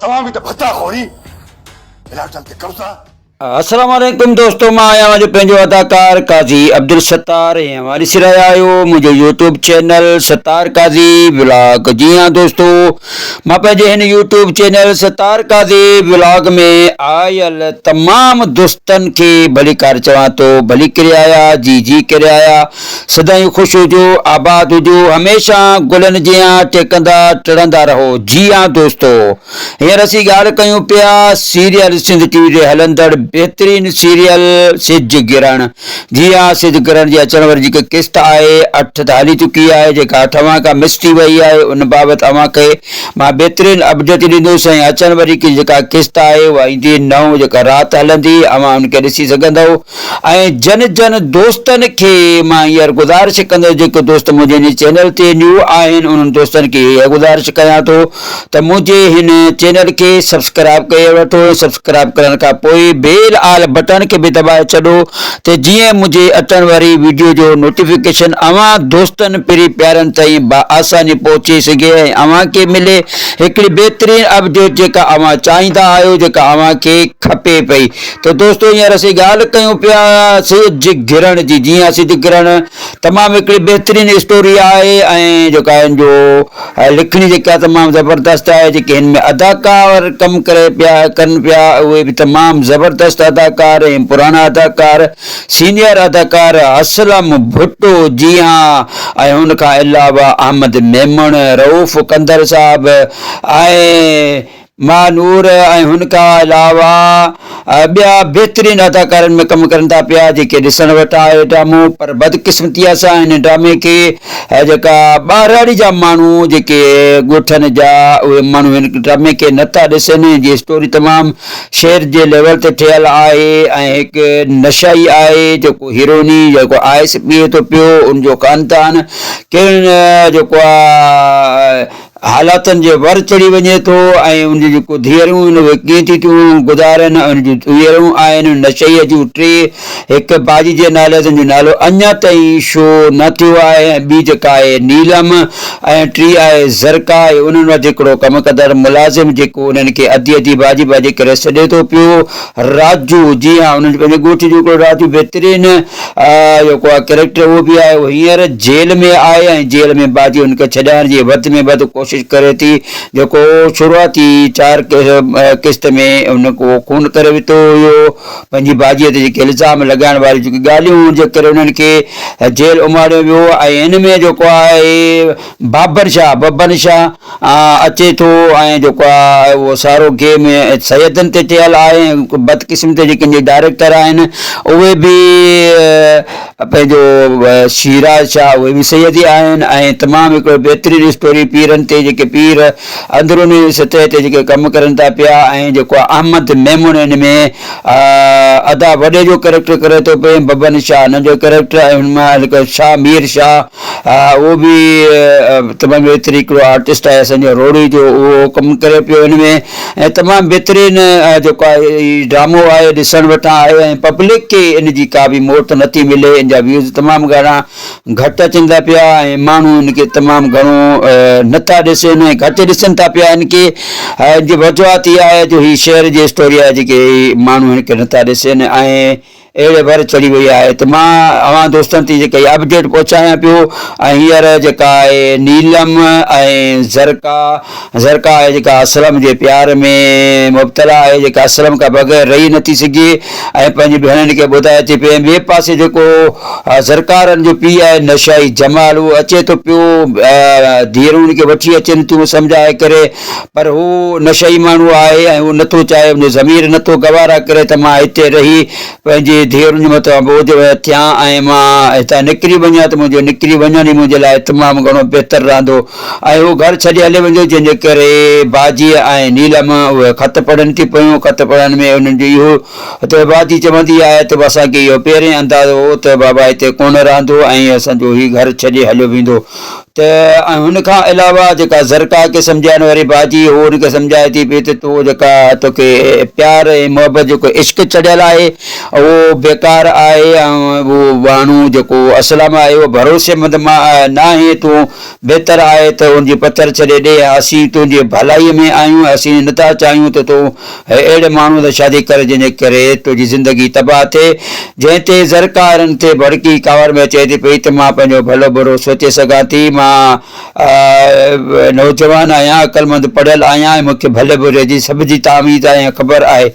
توهان به ته ڀتا خوري، علائقن تي قبضا. السلام عليڪم دوستو مان آهيان اوهان جو پنهنجو اداڪار قاضي عبدالستار ۽ اوهان ڏسي رهيا آهيو منهنجو YouTube channel Sattar Qazi vlog. جي ها دوستو مان پنهنجي هن YouTube channel Sattar Qazi vlog ۾ آيل تمام دوستن کي ڀليڪار چوان ٿو. ڀلي ڪري آيا، جي جي ڪري آيا. سدائين خوش هجو، آباد هجو، هميشه گلن جيان ٽهڪندا ٽڙندا رهو. جي ها دوستو هينئر اسين ڳالهه ڪيون پيا سيريل سنڌ ٽي وي تي هلندڙ بهترين سيريل سج گرهڻ. جي ها سج گرهڻ جي اچڻ واري جيڪا قسط آهي اٺ ته هلي چڪي آهي جيڪا اٺ اوهان کان مس ٿي وئي آهي ان بابت اوهان کي مان بهترين اپڊيٽ ڏيندس ۽ اچڻ واري جيڪا قسط آهي اها ايندي نو جيڪا رات هلندي اوهان ان کي ڏسي سگهندؤ. ۽ جن جن دوستن کي مان هينئر گذارش ڪندس جيڪي دوست منهنجي هن چينل تي نيو آهن انهن دوستن کي اها گذارش ڪيان ٿو ته منهنجي هن چينل کي سبسڪرائب ڪري وٺو ۽ سبسڪرائب ڪرڻ کان پوء بيل آل بٽڻ کي به دٻائي ڇڏو ته جيئن منهنجي اچڻ واري ويڊيو جو نوٽيفڪيشن اوهان دوستن پرين پيارن تائين باآساني پهچي سگهي ۽ اوهان کي ملي هڪڙي بهترين اپڊيٽ جيڪا اوهان چاهيندا آهيو جيڪا اوهان کي کپي پئي. ته دوستو هينئر اسين ڳالهه ڪيون پيا سج گرهڻ جي. جي ها سج گرهڻ تمام هڪڙي بهترين اسٽوري آهي ۽ جيڪا هن جو لکڻي جيڪا تمام زبردست آهي جيڪي هن ۾ اداڪار ڪم ڪري پيا ڪن پيا اهي به تمام زبردست اداڪار ۽ پراڻا اداڪار سينيئر اداڪار اسلم ڀٽو جي ها ۽ ان کان علاوه احمد ميمڻ رئوف ڪنڌر صاحب ۽ مان نور ۽ هن کان علاوه ٻيا بهترين اداڪارن ۾ ڪم ڪرن ٿا پيا جيڪي ڏسڻ وٽان آهي ڊرامو پر بدقسمتيء سان هن ڊرامي کي جيڪا ٻهراڙي جا ماڻهو جيڪي ڳوٺن جا اهي ماڻهو هن ڊرامي کي نه ٿا ڏسن هن جي اسٽوري تمام شعر جي ليول تي ٺهيل آهي ۽ هڪ نشائي آهي جيڪو هيروئني جيڪو آئس پيئي ٿو پيو ان جو خاندان ڪهڙن جيڪو آهي حالاتن جي ور چڙهي وڃي ٿو ۽ ان جون جيڪو ڌيئرون آهن اهي ڪيئن ٿي ٿيون گذارن ۽ ان جون ڌيئرون آهن نشئيء جون ٽي هڪ باجي جي نالي تنهن جو نالو اڃا تائين شو نه ٿيو آهي ۽ ٻي جيڪا آهي نيلم ۽ ٽي آهي زرقا ۽ انهن وٽ هڪڙو ڪم ڪندڙ ملازم جيڪو انهن کي ادي ادي باجي باجي ڪري سڏي ٿو پيو راجو جي ها انهن پنهنجي ڳوٺ جو هڪڙو راجو بهترين جيڪو آهي ڪريڪٽر اهو به آهي اهو هينئر جيل ۾ آهي ۽ جيل ۾ باجي ان کي ڇڏائڻ جي وڌ ۾ وڌ ڪوشش ڪري ٿي جيڪو شروعاتي چار قسط ۾ ان ڪو خون ڪري وڌو هيو پنهنجي باجي تي جيڪي الزام لڳائڻ واريون جيڪي ڳالهيون هن جي ڪري انهن کي جيل اماڻيو ويو ۽ ان ۾ جيڪو آهي بابر شاهه ببن شاهه اچي ٿو ۽ جيڪو آهي اهو سارو گيم سيدن تي ٺهيل آهي ۽ بدقسمتي جيڪي ان جي ڊائريڪٽر آهن اهي به پنهنجو شيراز شاهه اهي به سيد ئي آهن ۽ تمام هڪڙو بهترين اسٽوري پيرن تي جيڪي پير اندروني سطح تي جيڪي ڪم ڪرن ٿا پيا ۽ جيڪو احمد ميمڻ ان ۾ ادا وڏي جو ڪريڪٽر ڪري ٿو پيو ببن شاهه ان جو ڪريڪٽر ۽ هن مان هڪ شاهه مير شاهه اهو به تمام بهترين هڪڙو آرٽسٽ آهي اسان جو روهڙي جو اهو ڪم ڪري پيو هن ۾ ۽ تمام بهترين جيڪو آهي هي ڊرامو آهي ڏسڻ وٽان آهي ۽ پبلڪ کي ان جي ڪا به موٽ نٿي ملي ان جا ويوز تمام گهڻا گهٽ اچن ٿا پيا ۽ ماڻهو ان کي تمام گهڻو نٿا ڏسن ۽ گهٽ ڏسن ٿا پيا ان کي ان جي وجوهات اها آهي جو هي شهر جي اسٽوري آهي جيڪي ماڻهو هن کي نٿا ڏسن ۽ اهڙي ور چڙهي وئي آهي ته مان اوهان دوستن تي جيڪا هي اپڊيٽ پهچايان پيو ۽ هينئر جيڪا آهي نيلم ۽ زرقا زرقا آهي جيڪا اسلم جي پيار ۾ مبتلا آهي جيڪا اسلم کان بغير رهي نٿي سگهي ۽ پنهنجي ڀيڻن کي ٻڌائي ٿي پئي ۽ ٻئي پاسي جيڪو زرقارن جو پيء آهي نشائي جمال اهو اچي ٿو پيو ڌيئرون ان کي وٺي اچن ٿيون سمجهائي ڪري پر هو نشئي ماڻهو آهي ۽ هو نٿو چاهي، ان جو ضمير نٿو گوارا ڪري ته مان هتي رهي پنهنجي ڌيئرن جي مٿان بوجهه ٿيان ۽ مان هتان نڪري وڃان ته منهنجو نڪري وڃڻ ئي منهنجي لاء تمام گهڻو بهتر رهندو ۽ هو گهر ڇڏي هليو ويندو، جنهن جي ڪري باجيء ۽ نيلم اهي خط پڙهن ٿي پيون. خط پڙهڻ ۾ انهن جو اهو ته باجي چوندي آهي ته اسان کي اهو پهرين اندازو هو ته بابا هتي ڪونه رهندو ۽ اسان جو هي گهر ڇڏي هليو ويندو. ته ۽ هن کان علاوه جيڪا زرقا کي سمجهائڻ واري باجي هو ان کي سمجهائي ٿي پئي ته تو جيڪا توکي پيار ۽ محبت جيڪو عشق چڙهيل آهي اهو بيڪار آهي ۽ اهو ماڻهو جيڪو اسلم آهي اهو ڀروسيمند ناهي تون بهتر آهي ته ان جي پٿر ڇڏي ڏي ۽ اسين تنهنجي ڀلائيء ۾ آهيون ۽ اسين نٿا چاهيون ته تون اهڙي ماڻهوء سان شادي ڪر جنهن جي ڪري تنهنجي زندگي تباهه ٿئي. جنهن تي زرقا انهن تي ڀڙڪي ڪاوڙ ۾ چئي ٿي پئي ته مان پنهنجو ڀلو برو سوچي سگهان ٿي، مان نوجوان آهيان، عقلمند پڙهيل آهيان ۽ مون کي ڀلي بري جي سڀ جي تعميز ۽ خبر آهي.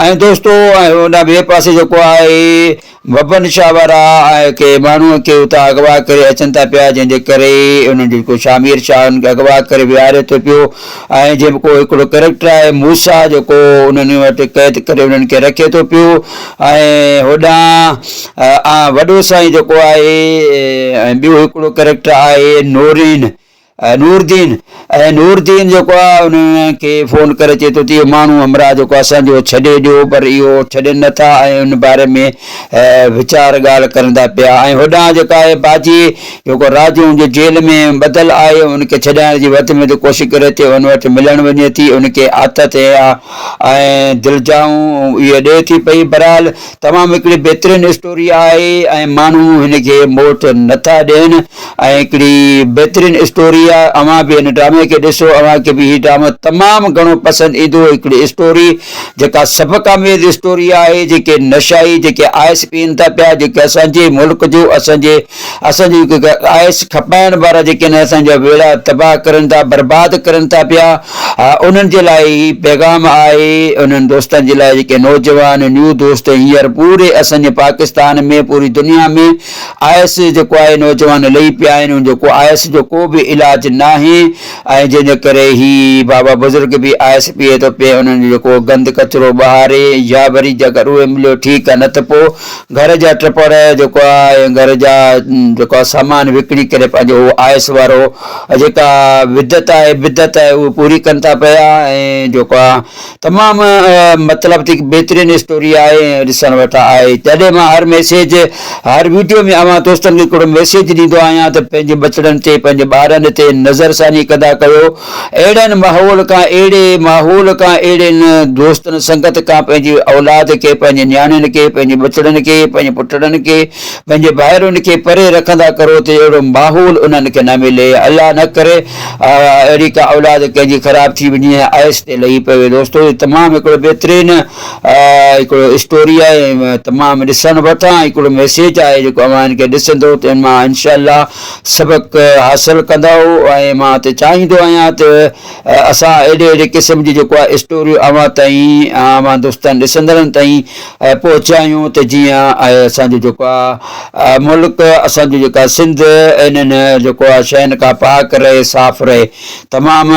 ۽ دوستو ۽ هوڏانهن ٻئي پاسي جيڪو آهي ببن شاهه وارا ۽ ڪي ماڻهوء کي اتان اغوا ڪري اچن ٿا پيا جنهن جي ڪري انهن جو جيڪو شاهمير شاهه انهن کي اغوا ڪري ويهاري ٿو پيو ۽ جيڪو هڪڙو ڪريڪٽر آهي موسيٰ جيڪو انهن وٽ قيد ڪري انهن کي رکي ٿو پيو ۽ هوڏانهن وڏو سائين جيڪو آهي ۽ ٻيو هڪڙو ڪريڪٽر آهي نورين نوردين ۽ نوردين جيڪو آهي ان کي فون ڪري چئي ٿو ته اهو ماڻهو همراهه جيڪو اسان جو ڇڏي ڏيو پر اهو ڇڏين نٿا ۽ ان باري ۾ ويچار ڳالهه ڪرن ٿا پيا ۽ هوڏانهن جيڪا آهي باجي جيڪو راجو جو جيل ۾ ٻڌل آهي ان کي ڇڏائڻ جي وڌ ۾ وڌ ڪوشش ڪري ٿي ان وٽ ملڻ وڃي ٿي ان کي آٿت ۽ دلجائون اهي ڏئي ٿي پئي بهرحال تمام هڪڙي بهترين اسٽوري آهي ۽ ماڻهو هن کي موٽ نٿا ڏين ۽ هڪڙي بهترين اسٽوري آهي اوهان به هن ڊرامي کي ڏسو اوهان کي به هي ڊرامو تمام گهڻو پسند ايندو هڪڙي اسٽوري جيڪا سبق آميز اسٽوري آهي جيڪي نشائي جيڪي آئس پين ٿا پيا جيڪي اسان جي ملڪ جو اسان جي اسان جي آئس کپائڻ وارا جيڪي آهن اسان جا ويڙا تباهه ڪرن ٿا برباد ڪرن ٿا پيا انهن جي لاء هي پيغام آهي انهن دوستن جي لاء جيڪي نوجوان نيو دوست هينئر پوري اسان جي پاڪستان ۾ پوري دنيا ۾ آئس جيڪو آهي نوجوان لهي پيا آهن ان جو ڪو آئس جو ڪو به علاج ناهي ۽ جنهن جي ڪري هي بابا بزرگ به آئس پيئي ٿو پئي انهن جو جيڪو گند ڪچرو ٻهاري يا وري جيڪر اهي مليو ٺيڪ آهي نه ته پوء گهر جا ٽپڙ جيڪو آهي گهر جا جيڪو آهي سامان وڪڻي ڪري پنهنجو اهو آئس وارو جيڪا ودت آهي بدت آهي اهو پوري ڪن ٿا پيا ۽ جيڪو آهي تمام مطلب ته هڪ بهترين اسٽوري آهي ۽ ڏسڻ وٽان آهي تڏهن مان هر ميسيج هر ويڊيو ۾ اوهان دوستن کي هڪڙو ميسيج ڏيندو آهيان ته پنهنجي ٻچڙن تي پنهنجي ٻارن تي نظر ثاني ڪندا ڪيو اهڙن ماحول کان اهڙي ماحول کان اهڙين دوستن سنگت کان پنهنجي اولاد کي پنهنجي نياڻين کي پنهنجي ٻچڙن کي پنهنجي پٽڙن کي پنهنجي ڀائرن کي پري رکندا ڪرو ته اهڙو ماحول انهن کي نه ملي الله نه ڪري اهڙي ڪا اولاد ڪنهن جي خراب ٿي وڃي ۽ آئس تي لهي پوي دوستو هي تمام هڪڙو بهترين هڪڙو اسٽوري آهي تمام ڏسڻ وٽان هڪڙو ميسيج آهي جيڪو اوهان کي ڏسندو ته ان مان انشاء الله سبق حاصل ڪندؤ ۽ مان ته چاهيندو آهيان ته اسان اهڙي اهڙي قسم جي جيڪو آهي اسٽوريون اوهان تائين اوهان دوستن ڏسندڙن تائين پهچايون ته جيئن اسان جو جيڪو آهي ملڪ اسان جو جيڪا سنڌ انهن جيڪو آهي شين کان پاڪ رهي صاف رهي تمام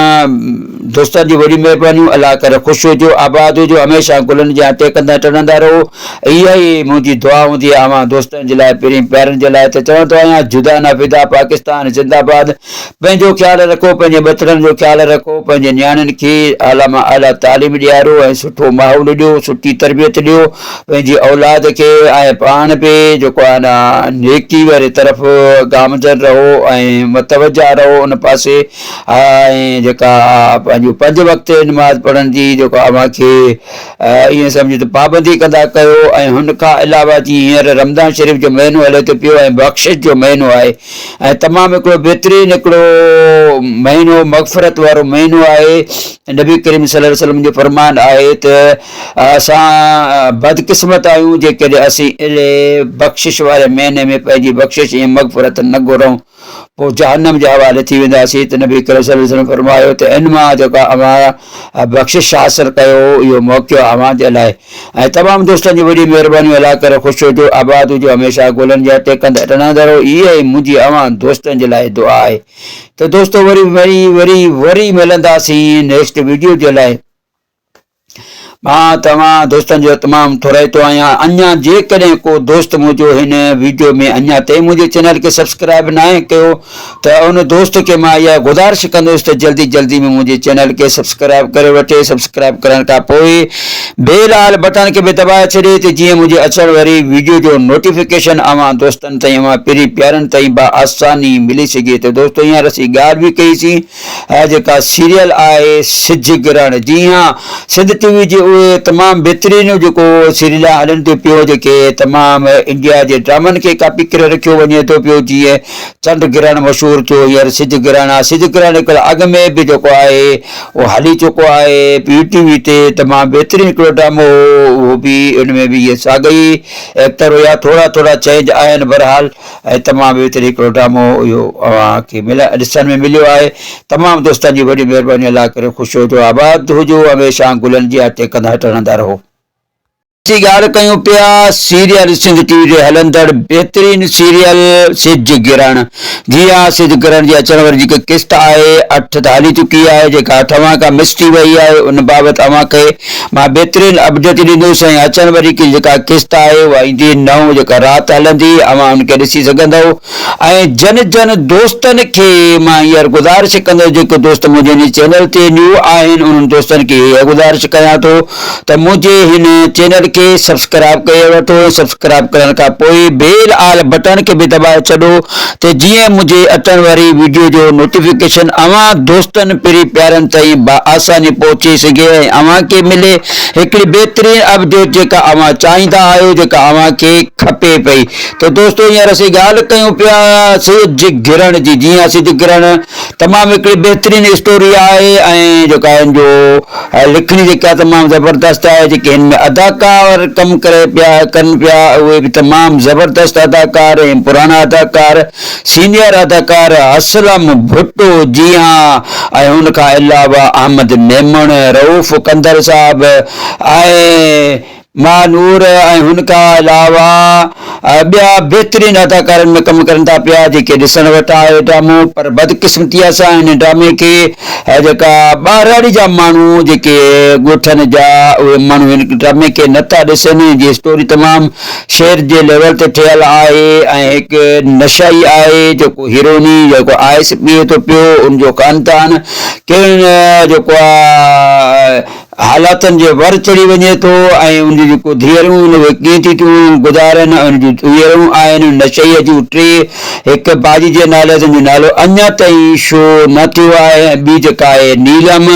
دوستن جون وڏيون مهربانيون الله ڪري خوش هجو آباد هجو هميشه گلن جيان ٽيڪندا ٽڙندا رهو اها ئي منهنجي دعا هوندي آهي اوهان دوستن جي لاء پرين پيارن جي لاء ته چوندو آهيان جدا نه فدا پاڪستان زنده باد پنهنجو خيال رکو، پنهنجي ٻچڙن جو خيال رکو، پنهنجي نياڻين کي اعليٰ مان اعليٰ تعليم ڏياريو ۽ سٺو ماحول ڏيو، سٺي تربيت ڏيو پنهنجي اولاد کي ۽ پاڻ به جيڪو آهي نه نيڪي واري طرف گامزن رهو ۽ متوجه رهو ان پاسي ۽ جيڪا پنهنجو پنج وقت نماز پڙهڻ جي جيڪو اوهان کي ائين سمجهو ته پابندي ڪندا ڪيو ۽ هن کان علاوه جيئن هينئر رمضان شريف جو مهينو هلي ٿو پيو ۽ بخشش جو مهينو آهي ۽ تمام هڪڙو بهترين هڪڙو مهينو مغفرت وارو مهينو آهي نبي ڪريم صلي الله عليه وسلم جو فرمان آهي ته اسان بدقسمت آهيون جيڪڏهن اسين اهڙي بخشش واري مهيني ۾ پنهنجي بخشش ۽ مغفرت نه گهرون پوء جهنم جي حوالي ٿي وينداسين ته نبي ڪريم صلي الله عليه وسلم فرمايو ته ان مان جيڪا اوهان بخشش حاصل ڪيو اهو موقعو اوهان جي لاء ۽ تمام دوستن جي وڏي مهرباني الله ڪري خوش هجو آباد هجو هميشه گلن جا ٽيڪندا ٽڻندا رهو اها ئي منهنجي اوهان دوستن جي لاء دعا آهي ته دوستو وري وري وري وري ملنداسين نيڪسٽ ويڊيو جي لاء مان توهان دوستن جو تمام ٿورائتو آهيان اڃا جيڪڏهن ڪو دوست منهنجو هن ويڊيو ۾ اڃا تائين منهنجي چينل کي سبسڪرائب ناهي ڪيو ته ان دوست کي مان اها گذارش ڪندس ته جلدي جلدي ۾ منهنجي چينل کي سبسڪرائب ڪري وٺي سبسڪرائب ڪرڻ کان پوء بيل آل بٽڻ کي به دٻائي ڇڏي ته جيئن منهنجي اچڻ واري ويڊيو جو نوٽيفڪيشن اوهان دوستن تائين اوهان پرين پيارن تائين با آساني ملي سگهي ته دوستو هينئر اسين ڳالهه به ڪئي سين جيڪا سيريل آهي سج گرهڻ جي ها سنڌ ٽي وي جي اهي تمام بهترين جيڪو سيريل هلن ٿيون پيو جيڪي تمام انڊيا جي ڊرامن کي ڪاپي ڪري رکيو وڃي ٿو پيو جيئن چنڊ گرهڻ مشهور ٿيو هينئر سج گرهڻ آهي سج گرهڻ هڪڙو اڳ ۾ به جيڪو آهي اهو هلي چڪو آهي پي ٽي وي تي تمام بهترين هڪڙو ڊرامو هو اهو به ان ۾ به اهي ساڳئي ايڪٽر هيا ٿورا ٿورا چينج آهن بهرحال ۽ تمام بهترين هڪڙو ڊرامو اهو اوهان کي مل ڏسڻ ۾ مليو آهي تمام دوستن جي وڏي مهرباني الله ڪري خوش هجو آباد هجو هميشه گلن جي آٽي ڪندا ٽڙندا رهو. اسين ڳالهه ڪيون پيا سيريل سنڌ ٽي وي تي هلندڙ بهترين سيريل سج گرهڻ جي ها سج گرهڻ جي اچڻ واري جيڪا قسط آهي اٺ ته هلي چڪي آهي جيڪا اٺوان کان مس ٿي وئي آهي ان بابت اوهان کي مان بهترين اپڊيٽ ڏيندس ۽ اچڻ واري جيڪا قسط آهي اها ايندي نو جيڪا رات هلندي اوهان ان کي ڏسي سگهندؤ ۽ جن جن دوستن کي مان هينئر گذارش ڪندس جيڪي دوست منهنجي هن چينل تي نيو آهن انهن دوستن کي هيء گذارش ڪيان ٿو ته منهنجي هن چينل کي سبسڪرائب ڪري وٺو ۽ سبسڪرائب ڪرڻ کان پوء بيل آل بٽڻ کي به دٻائي ڇڏو ته جيئن منهنجي اچڻ واري ويڊيو جو نوٽيفڪيشن اوهان دوستن پرين پيارن تائين باآساني پهچي سگهي ۽ اوهان کي ملي هڪڙي بهترين اپڊيٽ جيڪا اوهان چاهيندا آهيو جيڪا اوهان کي کپي پئي. ته دوستو هينئر اسين ڳالهه ڪيون پيا سج گرهڻ جي جي ها سج گرهڻ تمام هڪڙي بهترين اسٽوري آهي ۽ جيڪا هن جو لکڻي جيڪا تمام زبردست آهي جيڪي هن ۾ اداڪار ڪم ڪري پيا ڪن پيا اهي به تمام زبردست اداڪار ۽ پراڻا اداڪار سينيئر اداڪار اسلم ڀٽو جي ها ۽ ان کان علاوه احمد ميمڻ رئوف ڪنڌر صاحب ۽ مان نور ۽ هن کان علاوه ٻيا بهترين اداڪارن ۾ ڪم ڪرن ٿا پيا جيڪي ڏسڻ وٽان آهي ڊرامو پر بدقسمتيء سان هن ڊرامي کي جيڪا ٻهراڙي جا ماڻهو جيڪي ڳوٺن جا اهي ماڻهو هن ڊرامي کي نه ٿا ڏسن هن جي اسٽوري تمام شعر جي ليول تي ٺهيل آهي ۽ هڪ نشائي آهي جيڪو هيروئني جيڪو آئس پيئي ٿو پيو ان جو خاندان ڪهڙن جيڪو آهي حالاتن جي ور چڙهي وڃي ٿو ۽ ان جون جيڪو ڌيئرون آهن اهي ڪيئن ٿي ٿيون گذارن ۽ ان جون ڌيئرون آهن نشئيء جون ٽي هڪ باجي جي نالي تنهن جو نالو اڃا تائين شو نه ٿيو آهي ۽ ٻي جيڪا آهي نيلم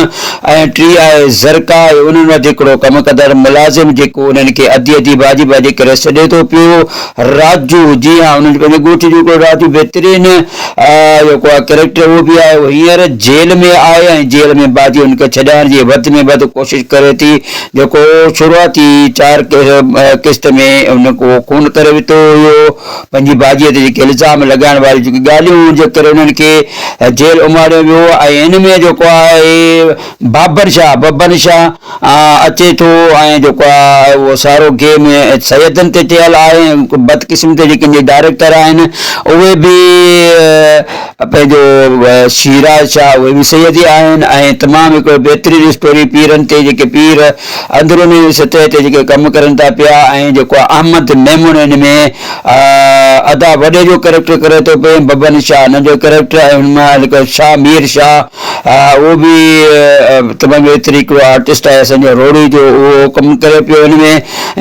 ۽ ٽي آهي زرقا ۽ انهن وٽ هڪڙو ڪم ڪندڙ ملازم جيڪو انهن کي ادي ادي باجي باجي ڪري سڏي ٿو پيو راجو جي ها انهن جي پنهنجي ڳوٺ جو هڪڙو راجو بهترين جيڪو آهي ڪريڪٽر اهو به آهي اهو هينئر جيل ۾ آهي ۽ جيل ۾ باجي ان کي ڇڏائڻ جي وڌ ۾ وڌ ڪوشش ڪري ٿي جيڪو شروعاتي چار قسط ۾ ان ڪو خون ڪري وتو هيو پنهنجي باجي تي جيڪي الزام لڳائڻ واريون جيڪي ڳالهيون هن جي ڪري انهن کي جيل اماڻيو ويو ۽ ان ۾ جيڪو آهي بابر شاهه ببن شاهه اچي ٿو ۽ جيڪو آهي اهو سارو گيم سيدن تي ٺهيل آهي ۽ بدقسمتي جيڪي ان جي ڊائريڪٽر آهن اهي به پنهنجو شيراز شاهه اهي به سيد ئي آهن ۽ تمام هڪڙو بهترين اسٽوري پيرن تي جيڪي پير اندروني سطح تي جيڪي ڪم ڪرن ٿا پيا ۽ جيڪو احمد ميمڻ ان ۾ ادا وڏي جو ڪريڪٽر ڪري ٿو پيو ببن شاهه ان جو ڪريڪٽر ۽ هن مان هڪ شاهه مير شاهه اهو به تمام بهترين هڪڙو آرٽسٽ آهي اسان جو روهڙي جو اهو ڪم ڪري پيو هن ۾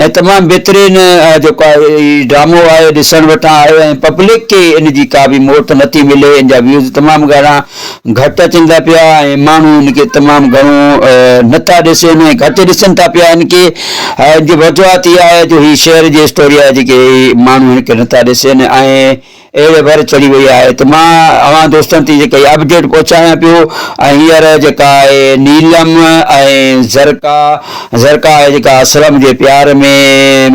۽ تمام بهترين جيڪو آهي هي ڊرامو آهي ڏسڻ وٽان آهي ۽ پبلڪ کي ان جي ڪا به موٽ نٿي ملي ان جا ويوز تمام گهڻا گهٽ اچن ٿا پيا ۽ ماڻهو ان کي تمام گهڻو نٿا ڏسن ۽ گهٽ ڏسن ٿا پيا ان کي ان جي وجوهات اها آهي جو هي شهر جي اسٽوري آهي جيڪي ماڻهو هن کي نٿا ڏسن ۽ اهڙي ور چڙهي وئي آهي ته مان اوهان دوستن تي جيڪا هي اپڊيٽ پهچايان پيو ۽ هينئر جيڪا آهي نيلم ۽ زرقا زرقا آهي جيڪا اسلم جي پيار ۾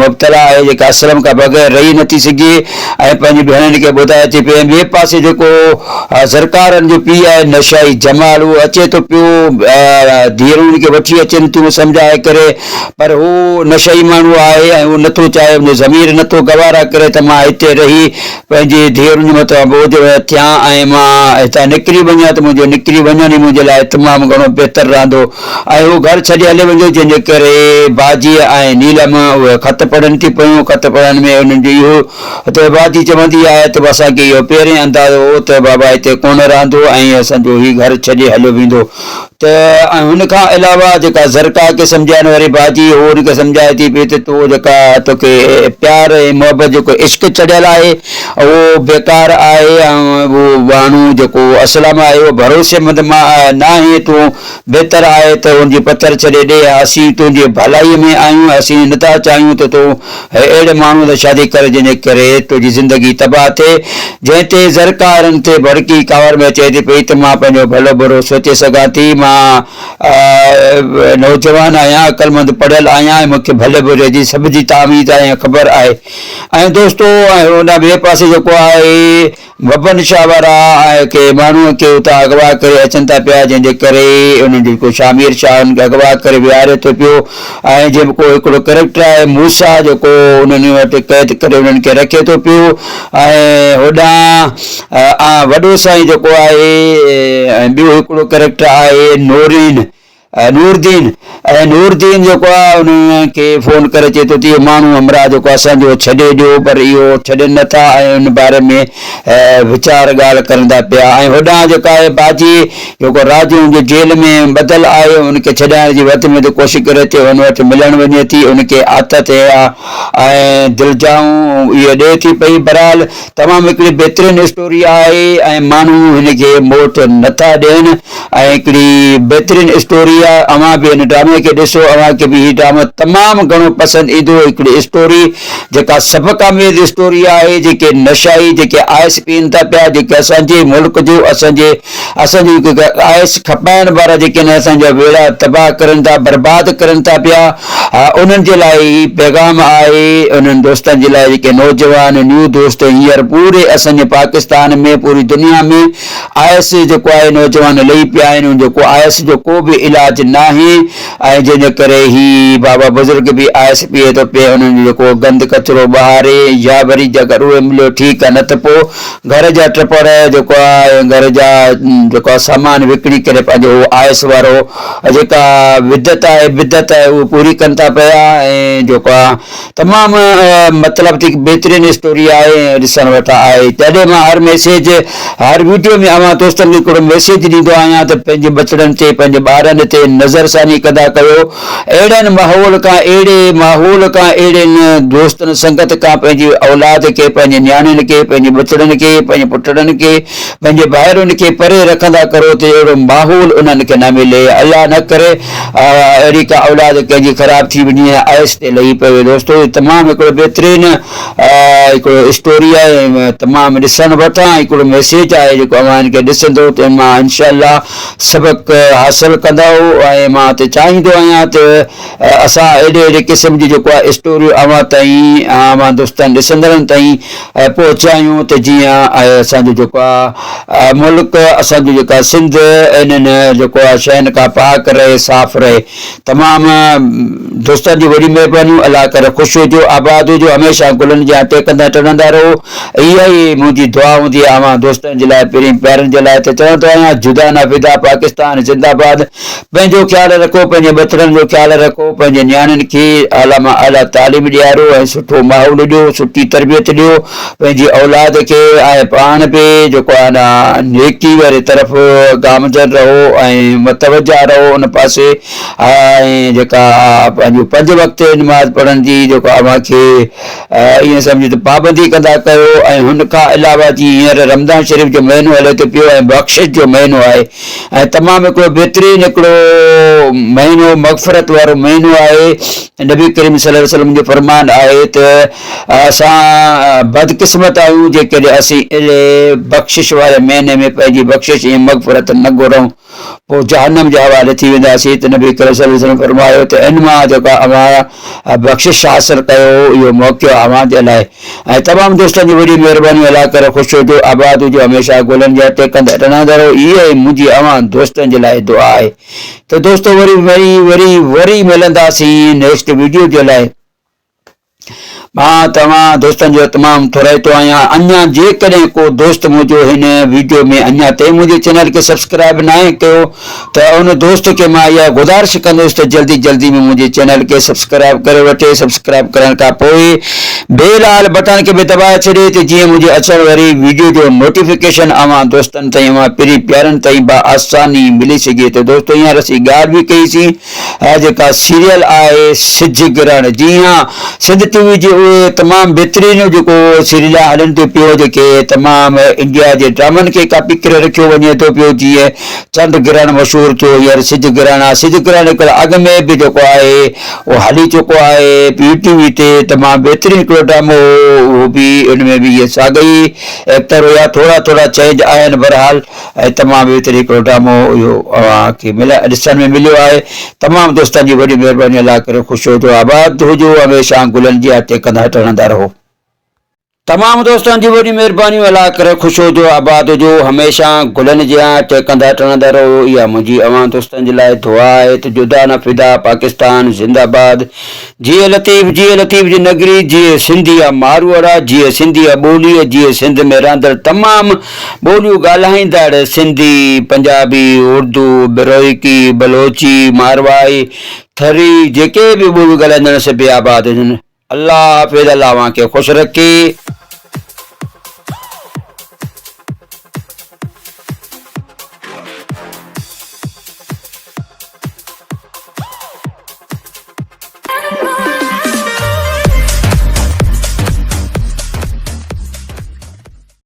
مبتلا آهي جيڪا اسلم کان بغير رهي نٿي سگهي ۽ پنهنجي ڀيڻن کي ٻڌائي ٿي پئي ٻئي پاسي جيڪو زرقارن جو پيء آهي نشائي جمال اهو اچي ٿو پيو ڌيئرون ان کي وٺي اچن ٿيون سمجهائي ڪري پر هو نشئي ماڻهو آهي ۽ هو نٿو چاهي، ان جو ضمير نٿو گوارا ڪري ته مان هتي رهي پنهنجي ڌيئرن جي مٿان بوجهه ٿيان ۽ مان هتان نڪري وڃان ته منهنجو نڪري وڃڻ ئي منهنجي لاء تمام گهڻو بهتر رهندو ۽ هو گهر ڇڏي هليو ويندو جنهن جي ڪري باجي ۽ نيلم اهي خط پڙهن ٿي پيون. خط پڙهڻ ۾ انهن جو اهو ته باجي چوندي آهي ته اسان کي اهو پهرين اندازو هو ته بابا هتي ڪونه رهندو ۽ اسان جو هي گهر ڇڏي هليو ويندو. ته ۽ هن کان علاوه جيڪا زرقا کي سمجهائڻ واري باجي هو ان کي سمجهائي ٿي پئي ته تو جيڪا توکي پيار ۽ محبت جيڪو عشق چڙهيل آهي اهو بيڪار آهي ۽ اهو ماڻهو جيڪو اسلم آهي اهو ڀروسيمند ناهي تون بهتر آهي ته ان جي پٿر ڇڏي ڏي اسين تنهنجي ڀلائي ۾ آهيون اسين نٿا چاهيون ته تون اهڙي ماڻهوء سان شادي ڪر جنهن جي ڪري تنهنجي زندگي تباهه ٿئي. جنهن تي زرقا رن تي ڀڙڪي ڪاوڙ ۾ چئي ٿي پئي ته مان پنهنجو ڀلو برو سوچي سگهان ٿي. مان نوجوان آهيان، عقلمند پڙهيل آهيان ۽ مون کي ڀلي بري جي سڀ جي تعميز ۽ خبر آهي. ۽ دوستو ۽ هوڏانهن ٻئي پاسي جيڪو آهي ببن شاهه وارا ۽ ڪي ماڻهو کي اتان اغوا ڪري اچن ٿا پيا جنهن جي ڪري انهن جو جيڪو شاهمير شاهه انهن کي اغوا ڪري ويهاري ٿو پيو ۽ جيڪو هڪڙو ڪريڪٽر آهي موسيٰ جيڪو انهن وٽ قيد ڪري انهن کي رکي ٿو پيو ۽ هوڏانهن وڏو سائين جيڪو آهي ۽ ٻيو هڪڙو ڪريڪٽر آهي نورين نوردين ۽ نوردين جيڪو آهي ان کي فون ڪري چئي ٿو ته اهو ماڻهو همراهه جيڪو اسان جو ڇڏي ڏيو پر اهو ڇڏين نٿا ۽ ان باري ۾ ويچار ڳالهه ڪرن ٿا پيا ۽ هوڏانهن جيڪا آهي باجي جيڪو راجو ان جو جيل ۾ ٻڌل آهي ان کي ڇڏائڻ جي وڌ ۾ وڌ ڪوشش ڪري ٿي ان وٽ ملڻ وڃي ٿي ان کي آٿت ۽ دلجائون اهي ڏئي ٿي پئي بهرحال تمام هڪڙي بهترين اسٽوري آهي ۽ ماڻهو هن کي موٽ نٿا ڏين ۽ هڪڙي بهترين اسٽوري آهي اوهان به هن ڊرامي کي ڏسو اوهان کي به هي ڊرامو تمام گهڻو پسند ايندو هڪڙي اسٽوري جيڪا سبق آميز اسٽوري آهي جيڪي نشائي جيڪي آئس پين ٿا پيا جيڪي اسان جي ملڪ جو اسان جي اسان جي آئس کپائڻ وارا جيڪي آهن اسان جا ويڙا تباهه ڪرن ٿا برباد ڪرن ٿا پيا انهن جي لاء هي پيغام آهي انهن دوستن جي لاء جيڪي نوجوان نيو دوست هينئر پوري اسان جي پاڪستان ۾ پوري دنيا ۾ آئس جيڪو آهي نوجوان لهي پيا آهن ان جو ڪو آئس جو ڪو به علاج ناهي ۽ جنهن جي ڪري هي بابا بزرگ به آئس پيئي ٿو پئي انهن جو جيڪو گند ڪچرو ٻهاري يا وري جيڪر اهي مليو ٺيڪ آهي نه ته پوء گهر جا ٽپڙ جيڪو آهي گهر جا جيڪو آهي سامان وڪڻي ڪري پنهنجو اهو آئس وارو جيڪا ودت آهي بدت آهي اهو پوري ڪن ٿا پيا ۽ جيڪو آهي تمام مطلب ته هڪ بهترين اسٽوري آهي ۽ ڏسڻ وٽان آهي تڏهن مان هر ميسيج هر ويڊيو ۾ اوهان دوستن کي هڪڙو ميسيج ڏيندو آهيان ته پنهنجي ٻچڙن تي پنهنجي ٻارن تي نظر ثاني ڪندا ڪيو اهڙن ماحول کان اهڙي ماحول کان اهڙين دوستن سنگت کان پنهنجي اولاد کي پنهنجي نياڻين کي پنهنجي ٻچڙن کي پنهنجي پٽڙن کي پنهنجي ڀائرن کي پري رکندا ڪرو ته اهڙو ماحول انهن کي نه ملي الله نه ڪري اهڙي ڪا اولاد ڪنهن جي خراب ٿي وڃي ۽ آئس تي لهي پوي دوستو هي تمام هڪڙو بهترين هڪڙو اسٽوري آهي تمام ڏسڻ وٽان هڪڙو ميسيج آهي جيڪو اوهان کي ڏسندو ته مان انشاء الله سبق حاصل ڪندؤ ۽ مان ته چاهيندو آهيان ته اسان اهڙي اهڙي قسم جي جيڪو آهي اسٽوريون اوهان تائين اوهان دوستن ڏسندڙن تائين پهچايون ته جيئن اسان جو جيڪو آهي ملڪ اسان جو جيڪا سنڌ انهن جيڪو آهي شين کان پاڪ رهي صاف رهي تمام دوستن جون وڏيون مهربانيون الله ڪري خوش هجو آباد هجو هميشه گلن جيان ٽهڪندا ٽڙندا رهو اها ئي منهنجي دعا هوندي آهي اوهان دوستن جي لاء پرين پيارن جي لاء ته چوندو آهيان جدا نه فدا پاڪستان زنده باد پنهنجو خيال رکو پنهنجي ٻچڙن جو خيال رکو پنهنجي نياڻين کي اعليٰ مان اعليٰ تعليم ڏياريو ۽ سٺو ماحول ڏيو سٺي تربيت ڏيو پنهنجي اولاد کي ۽ پاڻ به جيڪو آهي نه نيڪي واري طرف گامزن رهو ۽ متوجه رهو ان پاسي ۽ جيڪا پنهنجو پنج وقت نماز پڙهڻ جي جيڪو اوهان کي ائين سمجهو ته پابندي ڪندا ڪيو ۽ هن کان علاوه جي هينئر رمضان شريف جو مهينو هلي ٿو پيو ۽ بخشش جو مهينو آهي ۽ تمام هڪڙو بهترين هڪڙو مهينو مغفرت وارو مهينو آهي نبي ڪريم صلي الله عليه وسلم جو فرمان آهي ته اسان بدقسمت آهيون جيڪڏهن اسين اهڙي بخشش واري مهيني ۾ پنهنجي بخشش ۽ مغفرت نه گهرون پوء جهنم جي حوالي ٿي وينداسين ته نبي ڪريم صلي الله عليه وسلم فرمايو ته ان مان جيڪا اوهان بخشش حاصل ڪيو اهو موقعو اوهان جي لاء ۽ تمام دوستن جون وڏيون مهربانيون الله ڪري خوش هجو آباد هجو هميشه گلن جا ٽيڪندا ٽڻندا رهو اها ئي منهنجي اوهان دوستن جي لاء دعا آهي ته دوستو وري وري وري وري ملنداسين نيڪسٽ ويڊيو جي لاء. مان توهان دوستن جو تمام ٿورائتو آهيان اڃا جيڪڏهن ڪو دوست منهنجو هن ويڊيو ۾ اڃا تائين منهنجي چينل کي سبسڪرائب ناهي ڪيو ته ان دوست کي مان اها گذارش ڪندس ته جلدي جلدي ۾ منهنجي چينل کي سبسڪرائب ڪري وٺي سبسڪرائب ڪرڻ کان پوء بيل آل بٽڻ کي به دٻائي ڇڏي ته جيئن منهنجي اچڻ واري ويڊيو جو نوٽيفڪيشن اوهان دوستن تائين اوهان پرين پيارن تائين با آساني ملي سگهي ته دوستو هينئر اسين ڳالهه به ڪئي سين هي جيڪا سيريل آهي سج گرهڻ جي ها سنڌ ٽي وي جي اهي تمام بهترين جيڪو سيريل هلن ٿيون پيو جيڪي تمام انڊيا جي ڊرامن کي ڪاپي ڪري رکيو وڃي ٿو پيو جيئن چنڊ گرهڻ مشهور ٿيو هينئر سج گرهڻ آهي سج گرهڻ هڪڙو اڳ ۾ به جيڪو آهي اهو هلي چڪو آهي پي ٽي وي تي تمام بهترين هڪڙو ڊرامو هو اهو به ان ۾ به اهي ساڳئي ايڪٽر هيا ٿورا ٿورا چينج آهن بهرحال ۽ تمام بهترين هڪڙو ڊرامو اهو اوهان کي ڏسڻ ۾ مليو آهي تمام دوستن جي وڏي مهرباني الله ڪري خوش هجو آباد هجو هميشه گلن جي آتي ڪندا ٽهڻندا رهو. تمام دوستن جي وڏي مهرباني الله ڪري خوش هجو آباد هجو هميشه گلن جيان ٽهڪندا ٽهڻندا رهو اها منهنجي اوهان دوستن جي لاء دعا آهي ته جدا نه فدا پاڪستان زنده باد جيئي لطيف جيئي لطيف جي نگري جيئي سنڌي آ ماروئڙا جيئي سنڌي آ ٻولي جيئي سنڌ ۾ رهندڙ تمام ٻوليون ڳالهائيندڙ سنڌي پنجابي اردو بروهڪي بلوچي ماروائي ٿري جيڪي به ٻوليون ڳالهائيندڙ سڀ آباد هجن الله حافظ الله اوهان کي خوش رکي.